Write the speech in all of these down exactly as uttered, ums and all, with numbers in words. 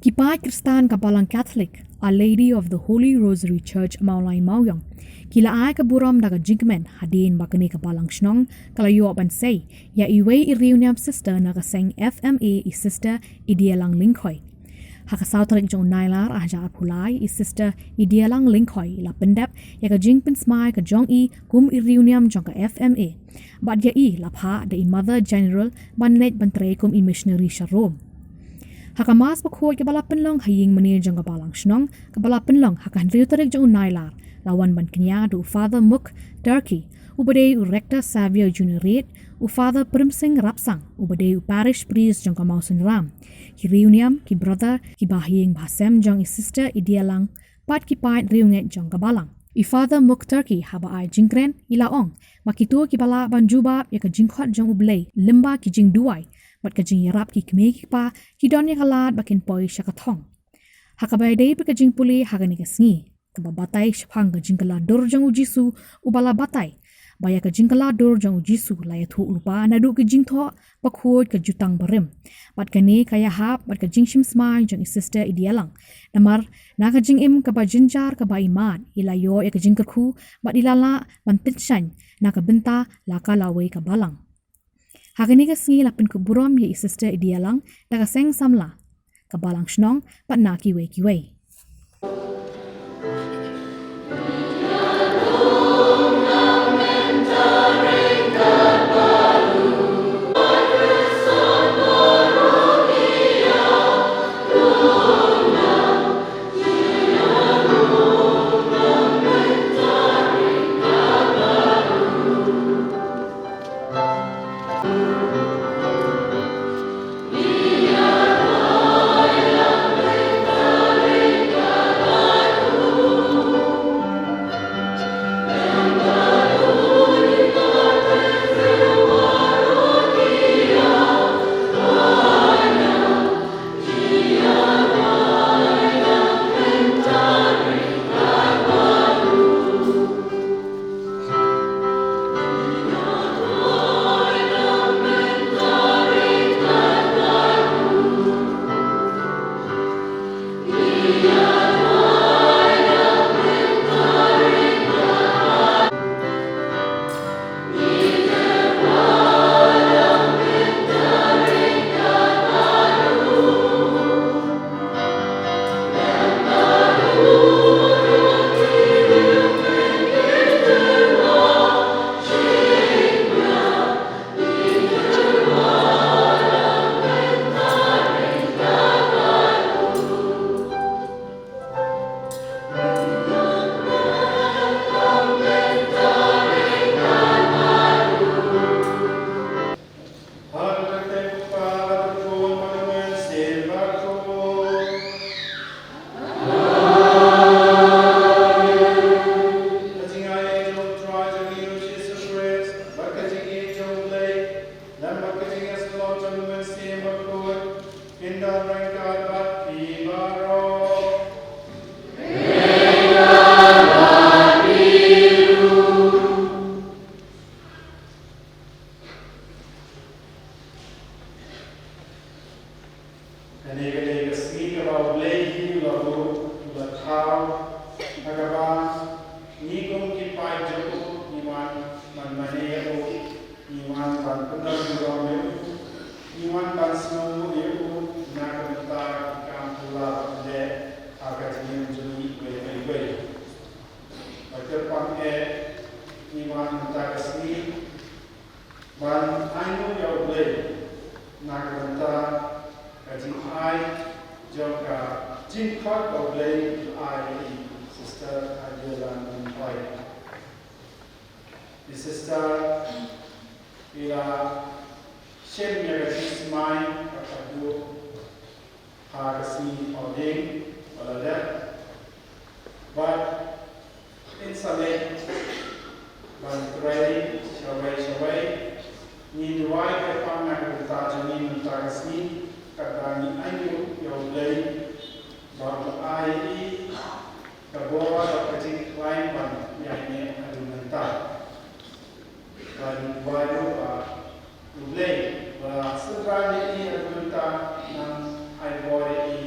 Ki paid Khristan ka Balang Catholic, Our Lady of the Holy Rosary Church Mawlai Mawiong, ki la ai ka burom da ka jingkmen hadien ba kane ka Balang Shnong ka la ïoh ban sei ïa iwei i riewniam sister na ka seng F M A, i Sister Idialang Lyngkhoi. Ha ka saw tarik jong u Nailar ar hajar arphew lai, i Sister Idialang Lyngkhoi i la pyndep ïa ka jingpynsmai ka jong i kum i riewniam jong ka F M A. Bad ïa i la phah da i Mother General ban leit ban trei kum i missionary sha Rome. Ha ka Mass bakhuid kaba la pynlong ha ïing mane jong ka Balang Shnong, kaba la pynlong ha ka hynriew tarik jong u Nailar, la wan ban kñia da u Father Muk Turkey, uba dei u Rector Savio Juniorate, u Father Primsing Rapsang, uba dei u Parish Priest jong ka Mawsynram, ki riewniam, ki brother, ki bahaïing bahasem jong i Sister Idialang, bad ki paid riewngeit jong ka Balang. I Father Muk Turkey haba ai jingkren i la ong ba kito kiba lah ban jubab ïa ka jingkhot jong U Blei lyngba ki jingduwai bad ka jingïarap ki kmie ki kpa ki don ïa ka lad ba kin poi sha ka thong. Ha kaba ïadei bad ka jingpule ha kane ka sngi, kaba batai shaphang ka jingkylla dur jong u Jisu uba la batai, ba ïa ka jingkylla dur jong u Jisu la ïathuh lypa naduh ki jingthoh bakhuid ka Jutang Barim. Bad kane ka ïahap bad ka jingshim smai jong i Sister Idialang. Namar na ka jingim kaba jynjar kaba i mad, i la ïoh ïa ka jingkyrkhu bad i la lah ban pynshaiñ na ka bynta la ka lawei ka Balang. Ha kane ka sngi la pynkup burom ïa i Sister Idialang da ka seng samla, ka Balang Shnong bad na kiwei kiwei. Ka jingïeit jong u Trai jong ngi u Jisu Khrist, bad ka jingïeit jong u Blei, lem bad ka jingïasyllok jong u Mynsiem Bakhuid, kin don ryngkat bad phi baroh. Kane ka dei ka sngi kaba U Blei hi u la buh, u la thaw, ha kaba ngi kum ki paid jong u ngi wan ban mane ïa u, ngi wan ban pyndon burom ïa u, ngi wan ban sngewnguh ïa u na ka bynta ki kam phylla ba u leh ha ka jingim jong ngi iwei pa iwei. Ba kyrpang eh ngi wan mynta ka sngi ban ainguh ïa U Blei na ka bynta ka jingai jong ka jingkhot ba U Blei u ai ïa i Sister Adela Nongpai. I Sister i la shim ïa ka jingsmai kaba khadduh ha ka sngi Hawding ba la dep. Bad in sa leit ban trei shawei shawei. Ngi duwai kyrpang na ka bynta jong ngi mynta ka sngi, katba ngi ainguh ïa U Blei ba u ai ïa i ka bor bad ka jingkhlaiñ ban ïaineh haduh mynta. Bad ngi duwai ruh ba U Blei ba synran ïa i haduh mynta, nang ai bor ïa i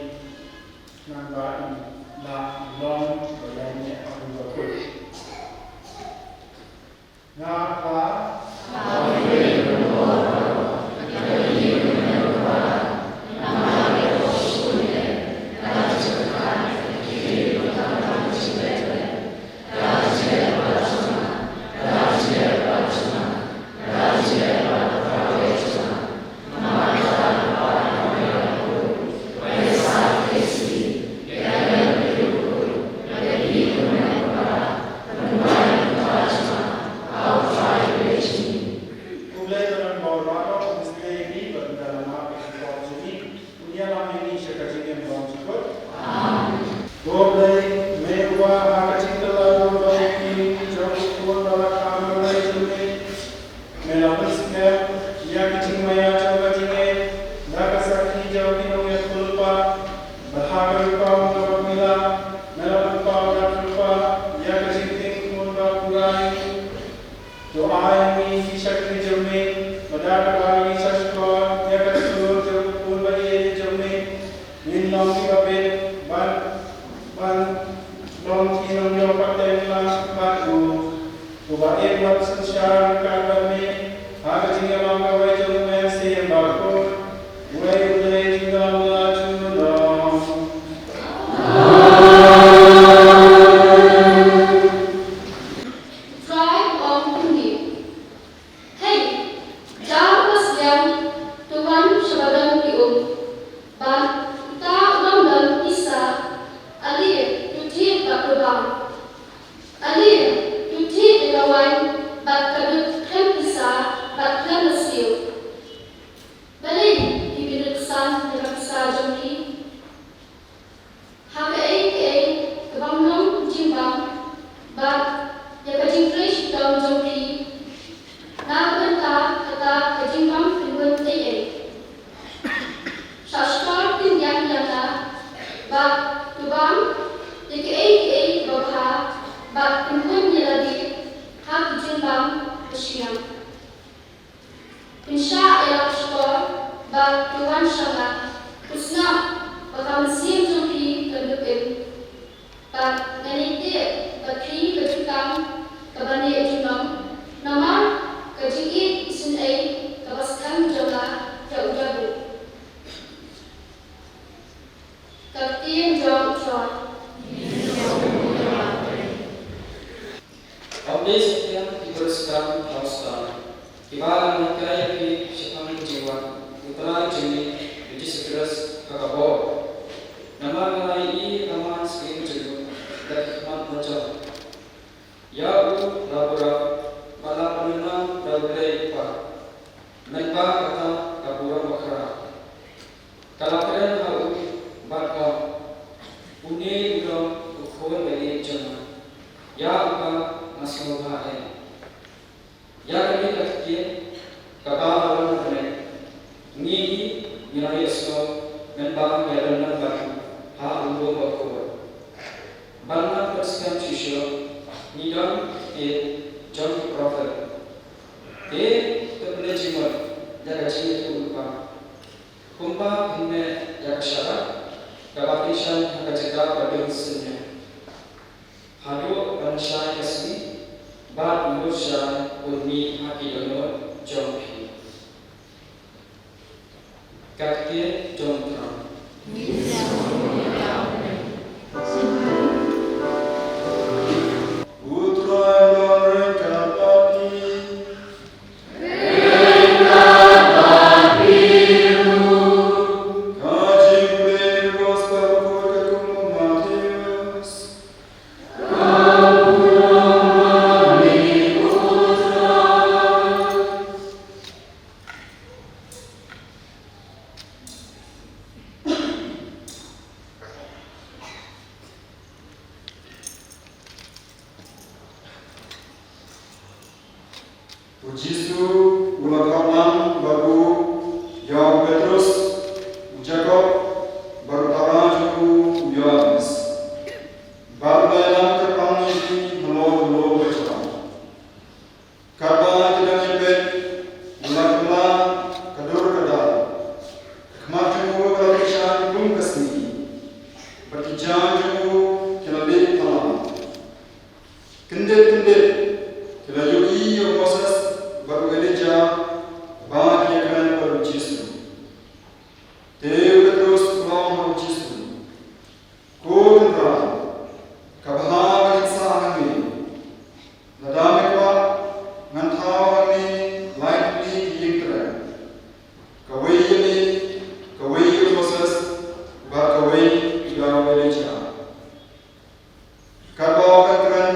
Bad ha ka rukom kaba phi lah, me la pynpaw da ka rupa ïa ka jingtieng khun ba pura. To ai ïa ngi ki shakri jong me, bad da kaba ngi sa shukor ïa ka sur jong u khun ba ïeit jong me, ngin long kiba bit ban ban long ki nongïoh pateng lang bad u. Uba im bad synshar ryngkat bad me ha ka jingïalam kawei jong U Mynsiem Bakhuid, uwei U Blei jingdon la junom. Trai u ong kumne: Hei, jar ba sliang, to wan sha ba don ki um, bad uta u bym don pisa, ale to thied bad to bam. Ale to thied ïa ka waiñ bad ka dud khlem pisa bad khlem la siew. Balei phi pyndonksan ïa ka pisa jong phi? Ha kaei kaei ka bym long jingbam, bad ïa ka jingtrei shitom jong phi, na ka bynta kata ka jingbam pynhun ei ei. Shah shkor pyndiang ïa nga, bad to bam ïa kaei kaei kaba bha, bad pynhun ïa lade ha ka jingbam ka shiliang. Pynshah ïa la ka shkor bad to wan sha nga, to sngap ba ka mynsiem jong phi kan duk im. Bad ngan ïeit bad phi ka jingkam kaba neh junom, namar ka jingïeit isynei kaba skhem jong nga ïa u David. Ka ktien jong u Trai. Ym dei satia ki briew skhem ha u Soitan, kiba la hikai ïa phi shaphang ka jingwan U Trai jong ngi U Jisu Khrist ha ka bor. Namar nga la ïohi ha ka man skhem jong u da ki khmat la jong. Ïa u la burom bad la pynlong da U Blei U Kpa. Mynba kata ka burom bakhraw ka la kren ha u bad ong, une u long u khun ba ïeit jong nga, ïa uba nga sngewbha eh. Ïa kane ka ktien kaba la wan ha kane ngi hi ngi la ïohsngew mynba ngi la don bad u ha u lum bakhuid. Bad ngi la pynskhem shisha ngi don ki ktien jong ki prophet. Te to pynleit jingmut ïa ka jingïathuhlypa. Kumba phin meh ïa ka sharak kaba phin shaiñ ha ka jaka ba dun synñiang, haduh ban shai ka sngi, bad lut shai un mih ha ki dohnud jong phi. Ka ktien jong u Trai. U Trai u don ryngkat bad phi. Ka jingpule Gospel bakhuid katkum u Mathaios. U Jisu u la khot lang bad u ïa u Petrus, u Jakob, bad u para jong u, u Ïoannis. Bad u la ïalam kyrpang ïa ki halor u lum ba jrong. Katba ki dang ïapeit, u la kylla ka dur ka dar. Ka khmat jong u ka la pynshaiñ kum ka sngi, bad ki jaiñ jong u ki la leh palam. Kyndit kyndit ki la ïohi ïa u Moses bad u Elijah ba ki ïakren bad u Jisu. Te u Petrus u la ong ha u Jisu, Ko Trai, ka bha ba ngin sah hangne. Lada me kwah, ngan thaw hangne lai tylli ki ïingtrep, kawei ïa me, kawei ïa u Moses, bad kawei ïa u Elijah. Katba u la kren,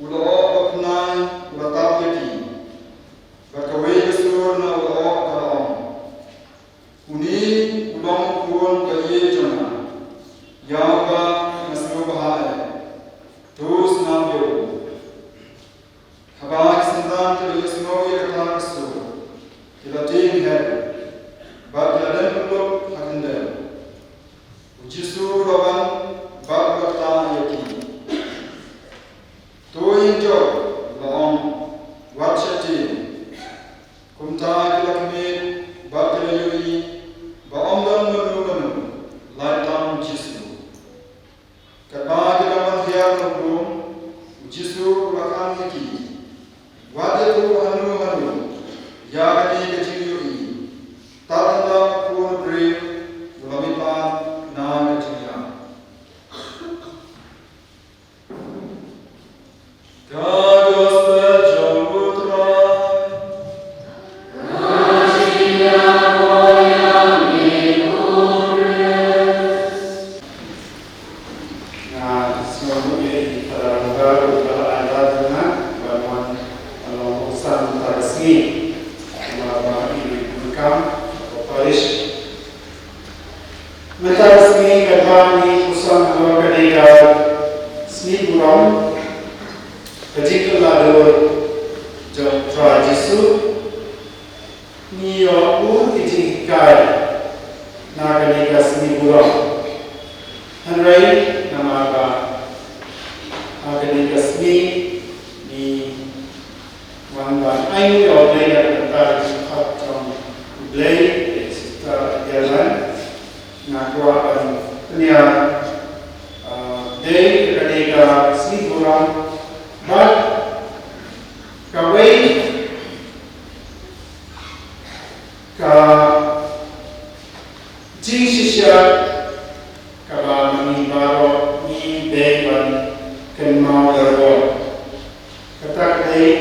u lyoh ba pynai u la tap ïa ki, bad kawei ka sur na u lyoh ka la ong, Une u long u Khun ba ïeit jong nga, ïa uba nga sngewbha eh. To sngap ïa u. Haba ki synran ki la ïohsngew ïa kata ka sur, ki la tieng her, bad ki la dem kyllup ha khyndew. U Jisu Jisu u la wan bad u la ktah ïa ki. To ïeng jop, u la ong, wat shah tieng. Kumta ki la khmih bad ki la ïohi ba ym don mano mano lait tang u Jisu. Katba ki dang wan hiar na u brum, u Jisu u la khang ïa ki, wat ïathuh hano hano ïa kane ka jingïohi, tad haduh ba u Khun u briew u la mihpat na ka jingïap. Ka Gospel jong u Trai. Nga sngewbha ïa i Father Mugar uba la ai lad ïa nga ban wan ban long u san mynta ka sngi. Namar ba i dei u kam ka parish. Mynta ka sngi katba ngi pyrshang halor kane ka sngi burom ka jingkylla dur jong u Trai Jisu, ngi ïoh bun ki jinghikai na kane ka sngi burom. Hynrei namar ba ha kane ka sngi ngi wan ban ainguh ïa U Blei na ka bynta ka jingkhot jong U Blei, ïa Sister Adelin, nga kwah ban pynïar, ah, dei ka dei ka sngi burom bad kawei ka jingshisha kaba ma ngi baroh ngi dei ban kynmaw barabor. Kata ka dei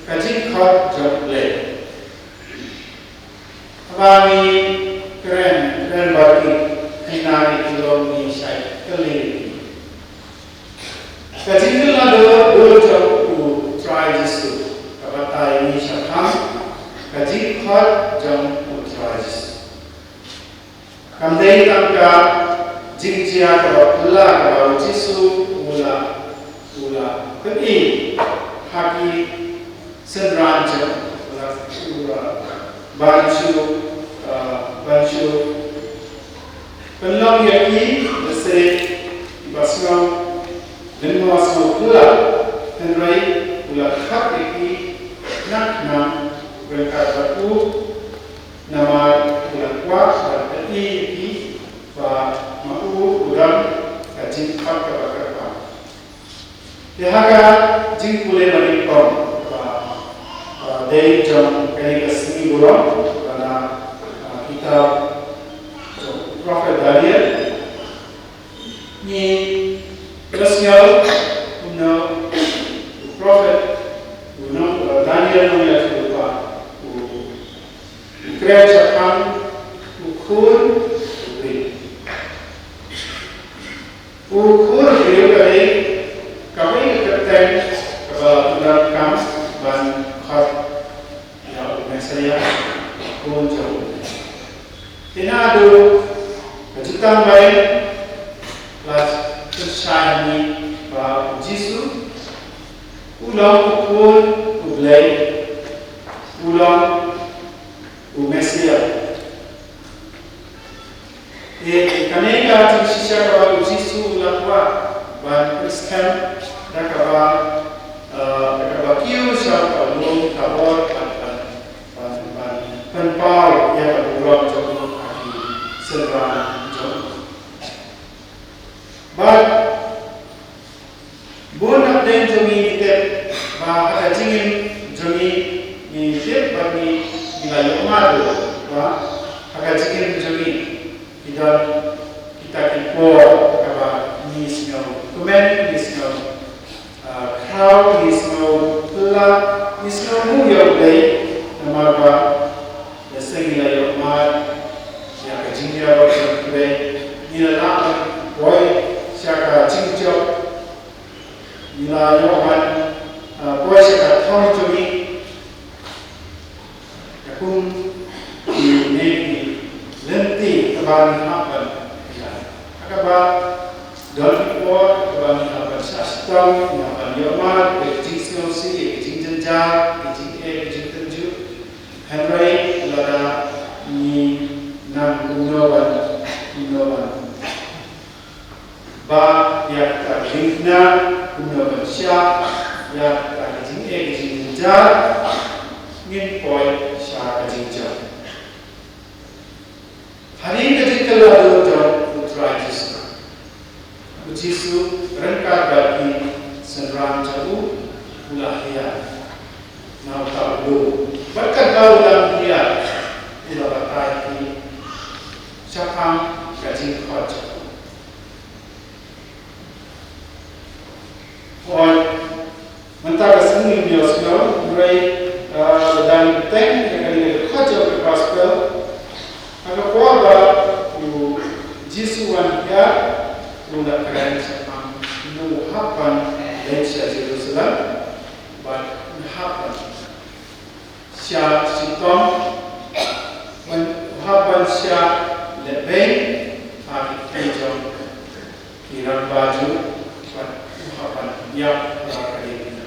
ka jingkhot jong U Blei. Haba ngi kren, kren bad ki khynnah ki khlong ngi shait kylli. Ka jingkylla dur, dur jong u Trai Jisu ka batai ngi shaphang ka jingkhot jong u Trai Jisu. Kam dei tang ka jingjia kaba phylla kaba u Jisu u la, u la pyni ha ki synran jong u, u la, u la ban shu, uh, ban shu pynlong ïa ki lehse kiba sngew lyngngoh sngewphylla, hynrei u la khot ïa ki khnang khnang ryngkat bad u. Namar u la kwah ban pyni ïa ki ba ma u u don ka jingkhot kaba kyrpang. Te ha ka jingpule ba nyngkong ba, ba dei jong kane ka sngi burom ba na, ah, kitab jong u prophet Daniel, ngi la sngew kumno u prophet u nong, uh, Daniel u nong ïathuh ba u, u kren shaphang u Khun u briew. U Khun u briew ka dei kawei ka kyrteng kaba la pyndonkam ban khot ïa u Messaïah, u Khun jong u. Te naduh ka jutang baiñ la pynshai hangne ba u Jisu u long u Khun u Blei, u long u Messaïah. Te kane ka jingshisha kaba u Jisu u la kwah ban pynskhem da kaba, eh, da kaba kiew sha ka lum Tabor ban, ban, ban, ban pynpaw ïa ka burom jong u ha ki synran jong u. Bad bun na pdeng jong ngi ngi tip ba ha ka jingim jong ngi ngi tip bad ngi, ngi la ïohmad ruh ba ha ka jingim jong ngi ki don kita ki por kaba ngi sngew kmen, ngi sngew, ah, khraw, ngi sngew phylla, ngi sngew mut ïa U Blei namar ba lehse ngi la ïohmad ïa ka jingïaroh jong U Blei, ngi la lah ban poi sha ka jingjop, ngi la ïoh ban, ah, poi sha ka thong jong ngi. Ïa kum kine ki lynti kaba ngi hap ban ïa, ha kaba don ki por kaba ngi hap ban shah shitom, ngi hap ban ïohmad ïa ki jingsngewsih, ïa ki jingjynjar, ki jingeh, ki jingtynjuh. Hynrei lada ngi nang kumno ban, kumno ban Ba ïa kata ka jingkna, kumno ban shah ïa kata ka jingeh ka jingjynjar, ngin poi sha ka jingjia. Hadien ka jingkylla dur jong U Trai Jisu, U Jisu ryngkat bad ki synran jong u, u la hiar na uta u lum. Bad katba u dang hiar, u la batai ki shaphang ka jingkhot jong u. Hooid, mynta ka sngi ngin ïohsngew, hynrei, ah, dang teng ïa kane ka dkhot jong ka gospel. Ha ka por ba u Jisu u wan hiar, u la kren shaphang kumno u hap ban leit sha Jerusalem, bad u hap ban shah shitom, bad u hap ban shah lehbeiñ ha ki kti jong ki rangbah Jiw, bad u hap ban ïap ha ka diengphna.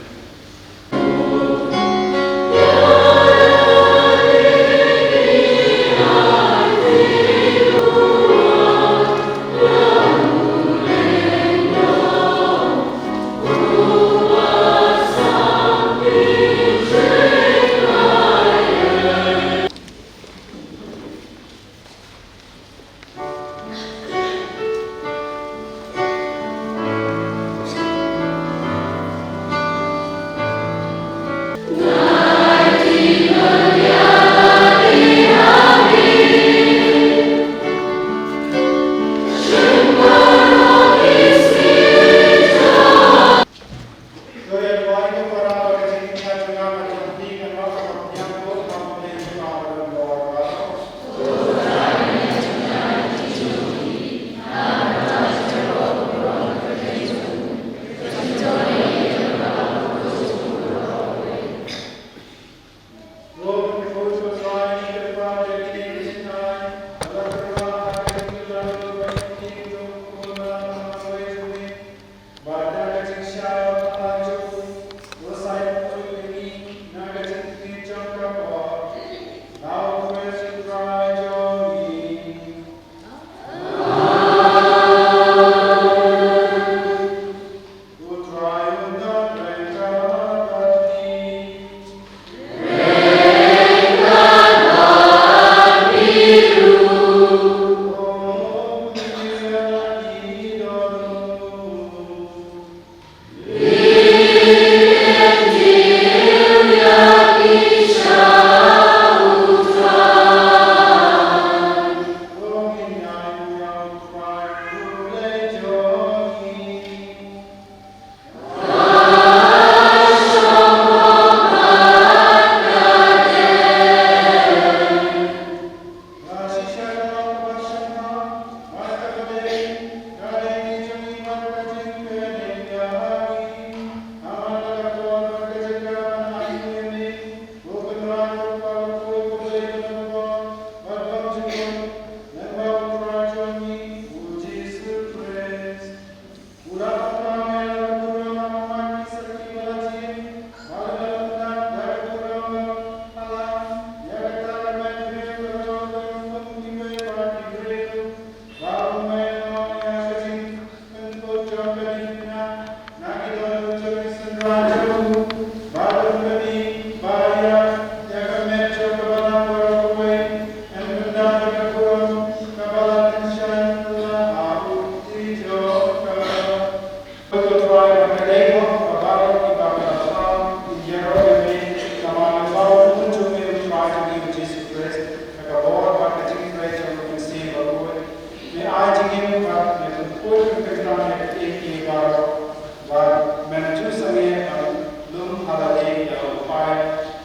Bad men ju sangeh ban lum ha lade ïa u phai,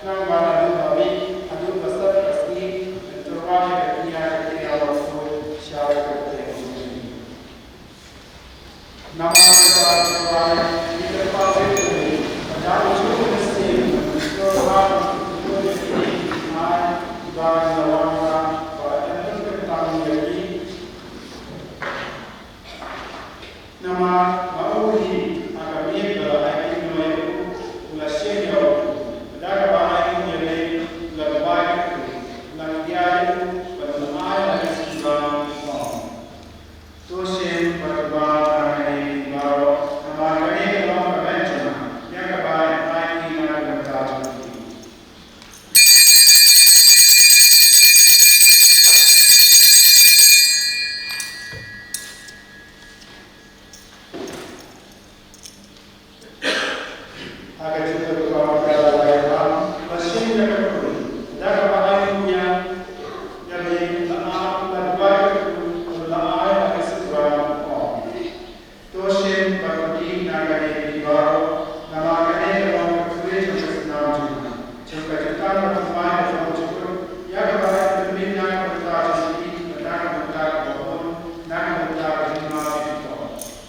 nangba naduh ba mih haduh ba sat ka sngi, men tyrwa ïa ka kñia ka kñia ba khuid sha ka kyrteng jong u. Namar kata ko Trai, ngi kyrpad ïa phi, ba da u juh u mynsiem, men tyrwa ïa kine ki jingai kiba ngi la wanrah, ba yn pynkyntang ïa ki. Namar ba u hi ha ka miet ba la ai kynnoh ïa u, u la shem ïa u, bad da kaba ai kynnoh ïa u, u la duwai ïa u, u la kñia ïa u, bad u la ai ha ka sngewbha jong u. To shem bad uba tang ha Ha ka jingkyrpad ka la ïa ba la shim ïa ka kuri, da kaba ai ïa ïa me, la ai, la duwai ïa ka kuri, la ai ha ka sukra. To shim bad to die na kane ki baroh, namar kane ka long ka kuri jong ka snam jong nga, jong ka jutang bad thymmai ka jong U Trai, ïa kaba ai pynmih na ka bynta jong phi bad na ka bynta ka bun, na ka bynta ka jingma jong phi.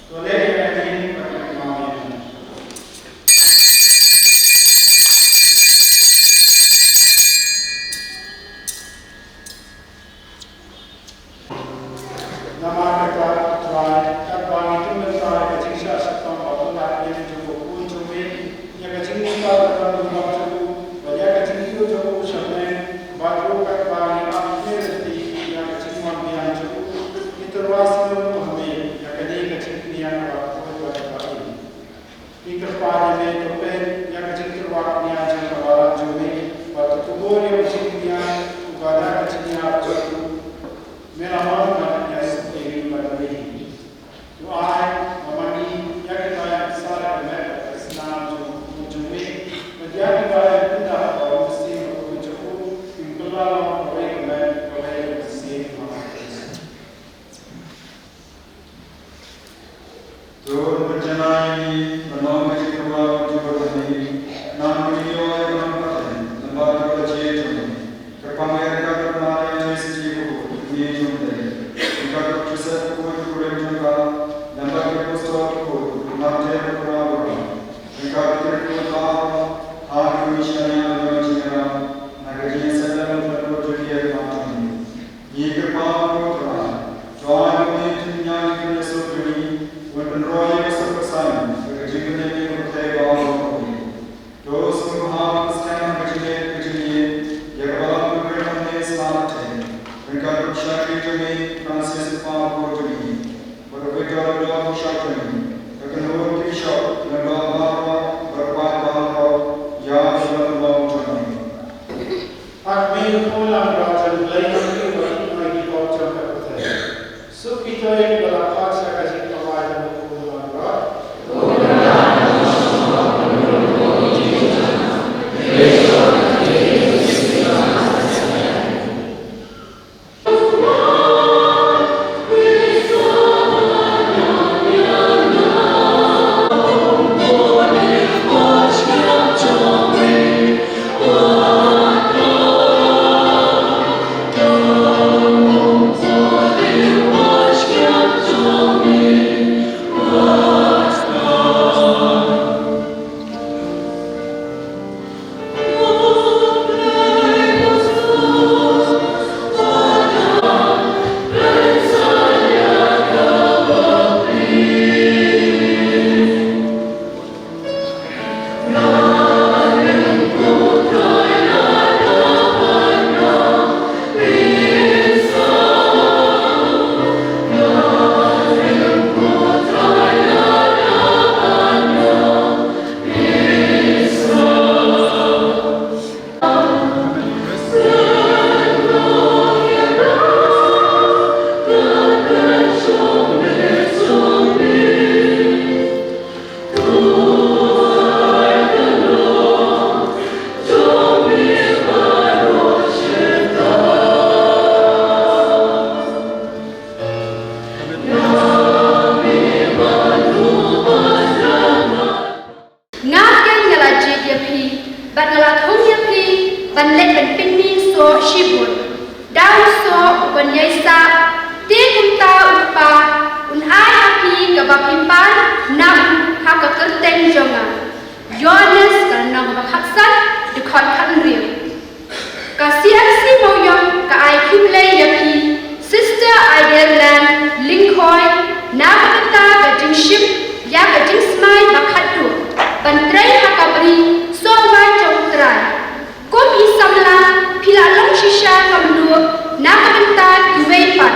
To leh ïa kane bad ka jingma jong phi. Namar kata, Trai, katba ngi ïa ka jingshah shitom ba pynlait jong u khun jong me, ïa ka jingmut ka jong u, bad ïa ka jingkiew jong u sha me, bad ruh katba ngi ap ïa ka jingwan biang jong u, ngi tyrwa sngewbha ha me ïa kane ka jingkñia kaba khuid bad kaba im. Ngi kyrpad ïa me to peit ïa ka jingtyrwa kñia jong ka balang jong me, bad to kubur ïa u jingkñia uba da ka jingïap jong u me la mon bad ïa suk ïa ngi bad ïa me. To ai ba ma ngi ïa kita ïa ka sar ka met ka snam jong u jong me, bad ïa kita ïa ka pyndah ba u mynsiem bad u jong u, kin kylla long kawei ka met kawei ka mynsiem. To pynjanai ïa ngi ban long ka jingtyrwa jubor ha me. Nang ngi ïoh ïa ka nang pateng lyngba ka jingïeit jong me. Kyrpang ïa ka Maria Joseph jong U Blei, ka kmie jong U Blei, ryngkat bad Joseph u kurim jong ka, lem bad ki apostol bakhuid, martyr bad kynrad baroh, ryngkat bad ki riewkhuid baroh, ha ka jingïashaniah ban ïoh jingïarap na ka jingïaseng lem bad ka jingïeit jong me. Ngi kyrpad ïa u Trai, to ai ba une u tynrai jong ka suk jong ngi un pynroi ïa ka suk ka saiñ bad ka jingpynim ïa ka pyrthei baroh. To sngewbha ban pynskhem ha ka jingngeit ka jingngeit ïa ka Balang Kynrad jong me Sma Pateng, ryngkat bad u shakri jong me Francis u kpa bakhuid jong me, bad u Victor u doh bishop jong me, ka kynhun ki bishop, ki lyngdoh baroh, bad u paid baroh, ïa ka long jong me. Ak mi ko lam rajan blai ki wa ki noi ki ko jong ka pyrthei. Suk ki toi ki ba la pat sha ka jingkawai jong ko lam rat. Nga ken nga la jied ïa phi, bad nga la thung ïa phi, ban leit ban pynmih soh shibun. Da u soh u ban ïai sah, te kumta u Kpa un ai ha phi kaba phi pan na u ha ka kyrteng jong nga. Ïoannis ka lynnong ba khatsan, dkhot khathynriew. Ka C M C Mawïong ka ai khublei ïa phi, Sister Idairlan Lyngkhoi, na ka bynta ka jingshim ïa ka jingsmai ba khatduh ban trei ha ka bri sohwai jong U Trai. Kum i samla phi la long shisha ka mluh na ka bynta kiwei pat,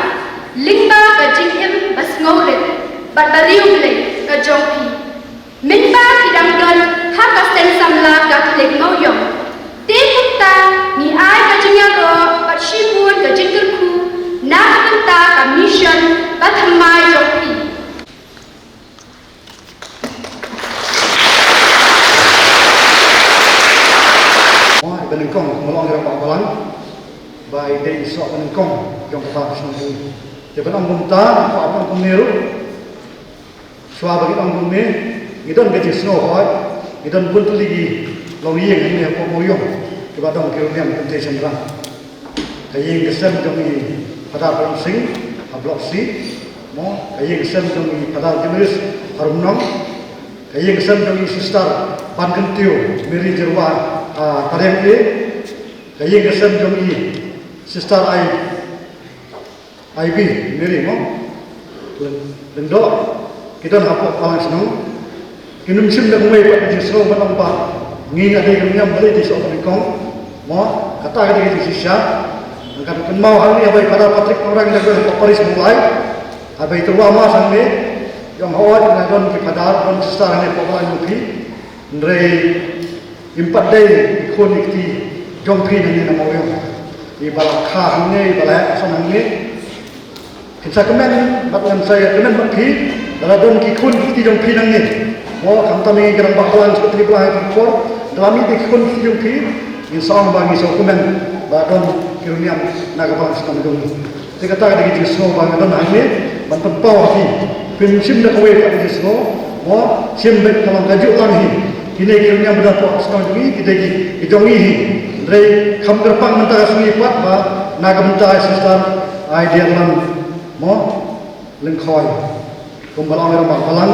lyngba ka jingim ba sngewrit bad ba riewblei ka jong phi. Mynba phi dang don ha ka seng samla Katholik Mawïong, te kumta ngi ai ka jingïaroh bad shibun ka jingkyrkhu na ka bynta ka mission bathymmai jong phi. Shuwa ban nyngkong jong kata ka shnong jong ngi. Te ban ong kumta, ban ong kumne ruh. Shuwa ba ngi ong kumne, ngi don ka jingsngew hooid, ngi don bun tylli ki longïing hangne hapoh Mawïong kiba don ki rynïeng kynthei shynrang. Ka ïing ka sem jong i Phadar Prem Singh ha Block C, mo, ka ïing ka sem jong i Phadar Jimiris ha Rumnong, ka ïing ka sem jong i Sister Ban Kyntiew Mary Jyrwa ha Tariang A, ka ïing ka sem jong i Sister I Ivy Mary, mo, Lyngdoh, ki don hapoh Balang Shnong. Kim shym da kawei pat ka jingsngew ban ong ba ngi nga dei ka rynïeng, balei dei shuwa ban nyngkong, mo, kata ka dei ka jingshisha. Nga kynmaw hangne ha ba i Phadar Patrick Nongrang da ka parish Mawlai, ha ba i tyrwa mass hangne, i ong hooid nga don ki Phadar, don Sister hangne hapoh Balang jong phi. Hynrei ngim pat dei i khun i kti jong phi nangne na Mawïong. Iba la kha hangne, iba la heh san hangne, kin sa kmen bad ngan sa ïakmen bad phi, lada don ki khun ki kti jong phi nangne, mo, khamtam ïa ngi ki rangbah balang, secretary balang, ha ki por, lada mih ki khun ki kti jong phi, ngin sa ong ba ngi sngewkmen ba don ki rynïeng na ka Balang Shnong jong ngi. Te kata ka dei ka jingsngew ba nga don hangne ban pynpaw ha phi. Phim shym da kawei pat ka jingsngew, mo, shim beit ka long kajuh lang hi. Kine ki rynïeng ba don hapoh shnong jong ngi ki dei ki, ki jong ngi hi. Hynrei kham kyrpang mynta ka sngi pat ba na ka bynta i Sister Aidialan, mo, Lyngkhoi, kumba la ong i rangbah balang,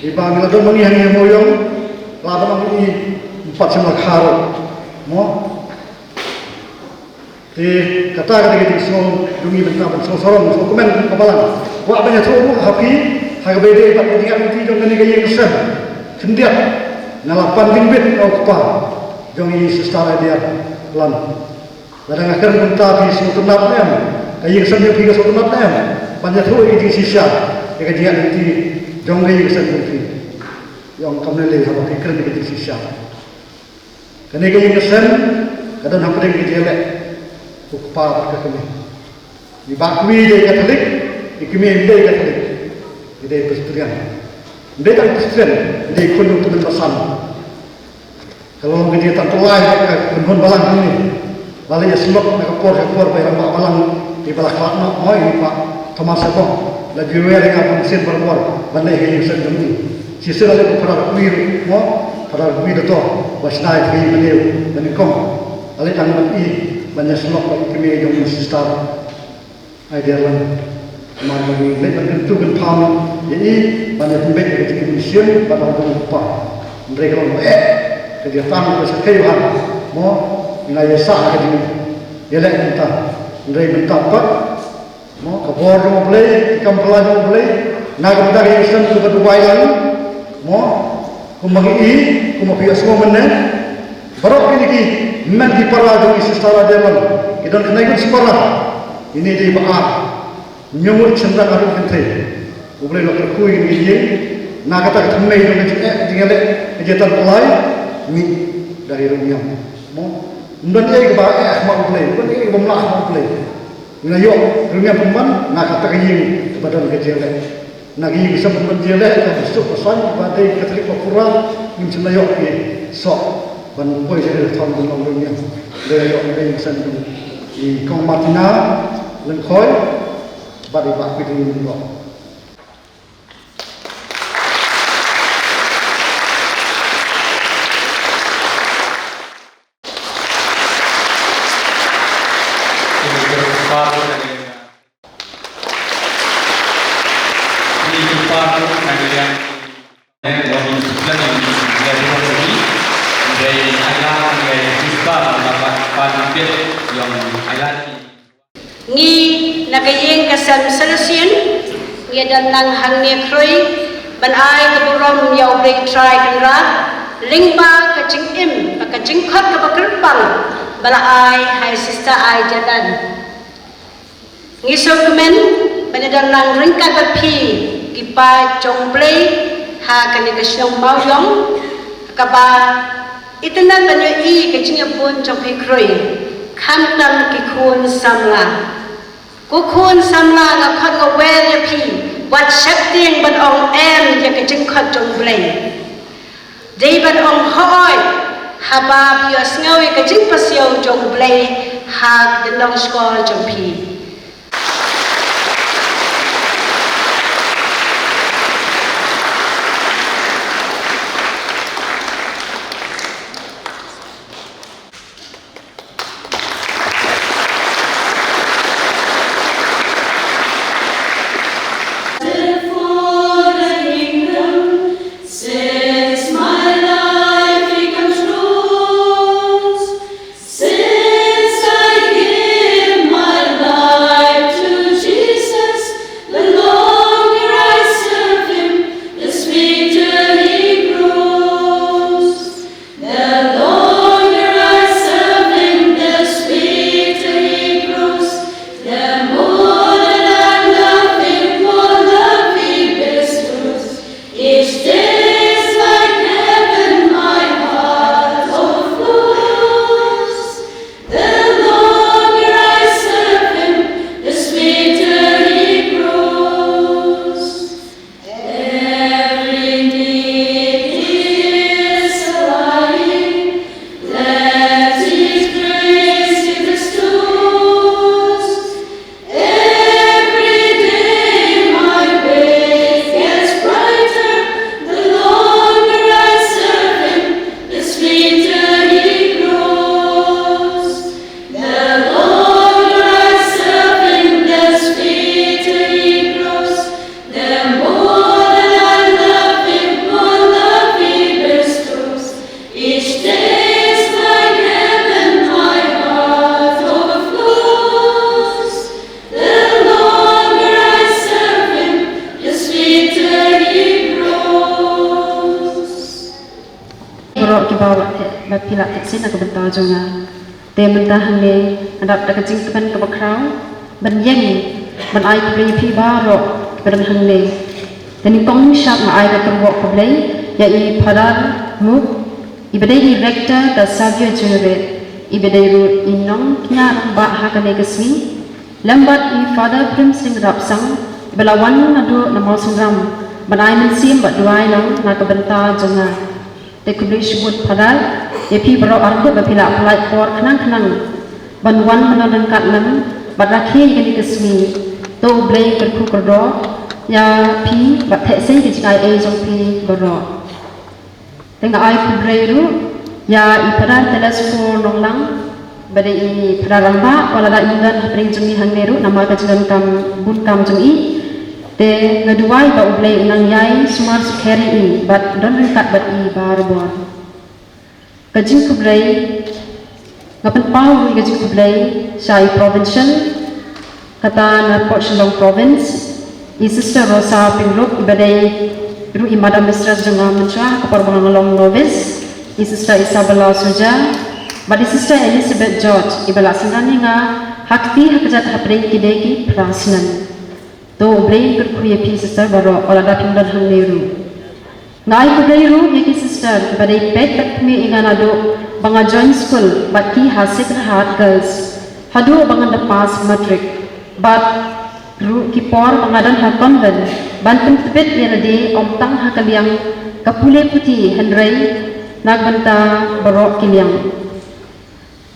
iba ngi la don ma ngi hangne ha Mawïong, la ban ong i, ym pat shym la kha ruh, mo. Te kata ka dei ka jingsngew jong ngi mynta ban sngewsarong, sngewkmen kum ka balang. Kwah ban ïathuh ruh ha phi, ha kaba ïadei bad ka jingïaid lynti jong kane ka ïing ka sem, khyndiat nga la pan jingbit na u kpa jong i Sister Aidialan. Lada nga kren kumta phi sngewtynnat ne em? Ka ïing ka sem jong phi ka sngewtynnat ne em ban ïathuh ïa ka jingshisha ïa ka jingïaid lynti jong ka ïing ka sem jong phi? I ong kam lei lei, haba phi kren ïa ka jingshisha. Kane ka ïing ka sem ka don hapdeng ka jingïaleh u kpa bad ka kmie. I bah kmie dei Katholik, i kmie ym dei Katholik, i dei Presbyterian. Ym dei tang Presbyterian, i dei khun jong u tymmen basan. Ka long ka jingïatangkylli bad ka kynhun balang hangne. La leit ïasyllok na ka por sha ka por bad i rangbah balang iba la khlad noh, mo, i Bah Thomas Sabong. La ju wer ïa nga ban sien barabor ban leit ha ïing ha sem jong i. Shisien la leit u Phadar Kwi ruh, mo, Phadar Kwi Dato, ba shna ïa ka ïing kane ba nyngkong. La leit tang bad i ban ïasyllok bad i kmie jong i Sister Aidialan. Namar ba ngi leit ban kyntu kynpham ïa i ban ïa pynbeit ïa ka jingim mynsiem bad la u kpa. Hynrei ka long ba eh ka jingtang ka shakei bha, mo, ngi la ïasah ka jingïaleh mynta. Hynrei mynta pat, mo, ka bor jong U Blei, ki kam phylla jong U Blei, na ka bynta ka ïing ka sem kaba duwai lang, mo, kumba ngi i, kumba phi ïohsngew mynne. Baroh kine ki hynmen ki para jong i Sister Aidialan ki don khyndai ngut shipara. Ine dei ba ar, hynñiew ngut shynrang, arngut kynthei. U Blei u la kyrkhu ïa kine ki ïing na kata ka thymmei jong ka jingeh, ka jingïaleh, ka jingïatangkylli, mih da ki riewniam. Mo, ym don ei kaba eh ha khmat U Blei, ym don ei kaba mlah ha khmat U Blei. Ngi la ïoh riewniam pynban na kata ka ïing kaba don ka jingïaleh. Na ka ïing ka sem pynban jingïaleh, ka suk ka saiñ, ba dei Katholik ba pura, ngim shym la ïoh ki soh ban poi sha ri thon ban long riewniam. Dei la ïoh ka ïing ka sem jong i Kong Martina Lyngkhoi bad i Bah Peter Lyngdoh. Ngi na ka ïing ka sem Salesian ngi don lang hangne khrui ban ai ka burom ïa U Blei Trai Kynrad lyngba ka jingim bad ka jingkhot kaba kyrpang ba la ai ha i Sister Aidialan. Ngi sngewkmen ban ïadon lang ryngkat bad phi ki paid jong U Blei ha kane ka shnong Mawïong, kaba itynnad ban ïohi ka jingïabud jong phi khrui, khamtam ki khun samla. Ko khun samla, nga khot nga wer ïa phi, wat sheptieng ban ong em ïa ka jingkhot jong U Blei. Dei ban ong hooid haba phi ïohsngew ïa ka jingpasiaw jong U Blei ha ka lynnong shkor jong phi. Since my life becomes yours, since I give my life to Jesus, the longer I serve him, the sweeter he grows. The longer I serve him, the sweeter he grows. The more that I love him, more love he bestows. Each day is like heaven, my heart overflows. The longer I serve him, the sweeter he grows. Every need he is supplying, let his grace be bestowed. Every day my way gets brighter, the longer I serve him, the sweeter he grows. The longer I serve him, the sweeter he grows. The more that I love him, more love he bestows. Each day is like heaven, my heart overflows. The longer I serve him, the sweeter he grows. Baroh kiba, ba phi la theh sien na ka bynta jong nga. Te mynta hangne, nga dap da ka jingkmen kaba khraw ban ïeng ban ai khublei ïa phi baroh kiba don hangne. Te nyngkong shap nga ai ka kyrwoh khublei ïa i Phadar Muk, iba dei i Rector ka Savio Juniorate, iba dei ruh i nongkñia rangbah ha kane ka sngi. Lem bad i Father Prem Singh Rapsang, iba la wan naduh na Mawsynram ban ai mynsiem bad duwai lang na ka bynta jong nga. Te khublei shibun Phadar ïa phi baroh arngut ba phi la pynlait por khnang khnang ban wan ban don ryngkat lem bad rakhe ïa kane ka sngi. To U Blei un kyrkhu kyrdoh ïa phi bad theh sien ki jingaiei jong phi baroh. Te nga ai khublei ruh ïa i Phadar Telesphore Nonglang, ba dei i Phadar rangbah, wat la da im don hapdeng jong ngi hangne ruh namar ka jingdonkam bun kam jong i. Te nga duwai ba U Blei un nang ïai sumar sukher ïa i bad don ryngkat bad i barabor. Ka jingkhublei, nga pynpaw ruh ïa ka jingkhublei sha i Provincial, kata na Port Shillong Province, i Sister Rosa Pyngrope, iba dei ruh i Madam Mistress jong nga mynshuwa ha ka por ba nga long novice, i Sister Isabella Suja bad i Sister Elizabeth George, iba la synran ïa nga ha kti ha kjat hapdeng kine ki phra snem. To U Blei un kyrkhu ïa phi sister baroh, wat la da phim don hangne ruh. Nga ai khublei ruh ïa ki sister kiba dei peit bad khmih ïa nga naduh ba nga join skul bad ki ha Sacred Heart Girls haduh ba ngan da pass matric, bad ruh ki por ba nga don ha convent ban pyntbit ïa lade, ym tang ha ka liang ka pule puthi hynrei na ka bynta baroh ki liang.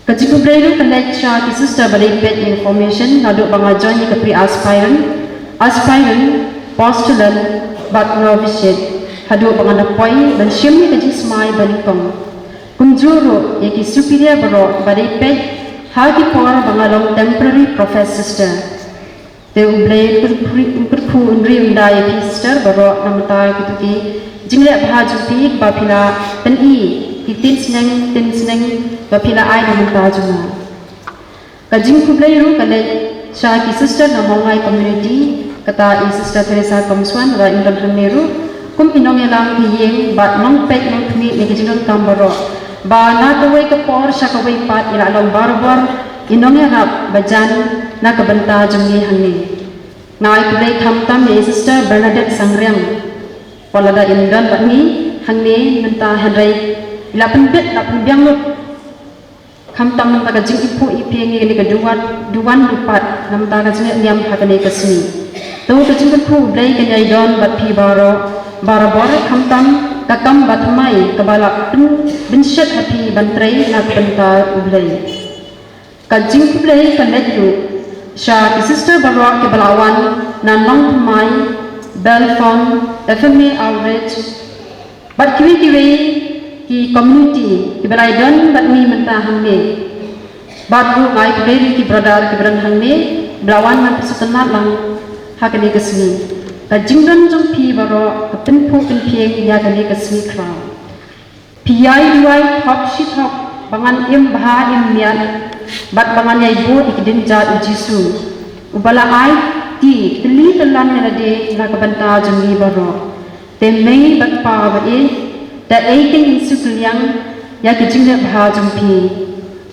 Ka jingkhublei ruh ka leit sha ki sister ba dei peit ïa ka formation naduh ba nga join ïa ka pre-aspirant, aspirant, postulant bad novitiate, haduh ba nga da poi ban shim ïa ka jingsmai ba nyngkong. Kumjuh ruh ïa ki superior baroh ba dei peit ha ki por ba nga long temporary professed sister. Te U Blei un kyrkhu, un kyrkhu un ri un da ïa phi sister baroh namar kito ki jingleh bha jong phi ba phi la pyni ki tin sneng tin sneng ba phi la ai namar jong nga. Ka jingkhublei ruh ka leit sha ki sister na Mawlai community, kata i Sister Teresa Kamswan, ba im don hangne ruh, kum i nongïalam ki ïing bad nongpeit nongkhmih ïa ki jingdonkam baroh, ba na kawei ka por sha kawei pat i la long barabor i nongïarap ba jan na ka bynta jong ngi hangne. Nga ai khublei khamtam ïa i Sister Bernadette Sangriang, wat la da im don bad ngi hangne mynta hynrei i la pynbit la pynbiang lut khamtam namar ka jingiphuh iphieng ïa kane ka duwan, duwan dupat namar ka jingïaid niam ha kane ka sngi. To ka jingkyrkhu U Blei kan ïai don bad phi baroh, barabor, khamtam ka kam bathymmai kaba la pyn, pynshet ha phi ban trei na ka bynta U Blei. Ka jingkhublei ka leit ruh sha ki sister baroh kiba la wan na Nongthymmai, Belfon, F M A Outreach, bad kiwei kiwei ki community kiba la don bad ngi mynta hangne. Bad ruh nga ai khublei ïa ki brother kiba don hangne ba la wan ban pynsngewtynnat lang ha kane ka sngi. Ka jingdon jong phi baroh ka pynphuh pynphieng ïa kane ka sngi khraw. Phi ïai duwai thok shi thok ba ngan im bha im miat bad ba ngan ïai bud ïa ki dienjat u Jisu, uba la ai kti tylli tyllan ïa lade na ka bynta jong ngi baroh. Te mei bad pa ba ïeit, da ei kein suk liang ïa ki jingleh bha jong phi.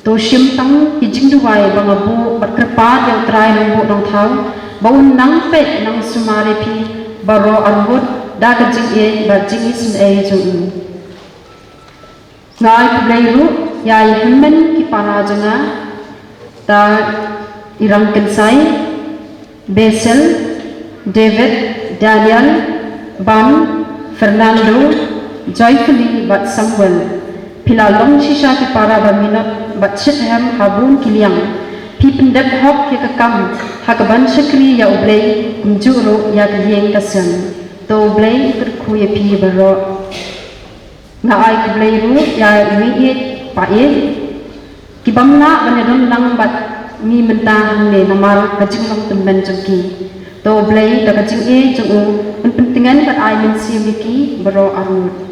To shim tang ki jingduwai ba nga buh bad kyrpad ïa U Trai Nongbuh Nongthaw ba un nang peit nang sumar ïa phi baroh arngut da ka jingïeit bad jingisynei jong u. Nga ai khublei ruh ïa i hynmen ki para jong nga, da i Rangkynsai, Basil, David, Daniel, Ban, Fernando, Joyfully bad Samuel. Phi la long shisha ki para ba minot bad shitrhem ha bun ki liang. Phi pyndep hok ïa ka kam ha kaban shakri ïa U Blei kumjuh ruh ïa ka ïing ka sem. To U Blei un kyrkhu ïa phi baroh. Nga ai khublei ruh ïa i mei ïeit pa ïeit, ki bym lah ban ïadon lang bad ngi mynta hangne namar ka jinglong tymmen jong ki. To U Blei da ka jingïeit jong u un pyntngen bad ai mynsiem ïa ki baroh arngut.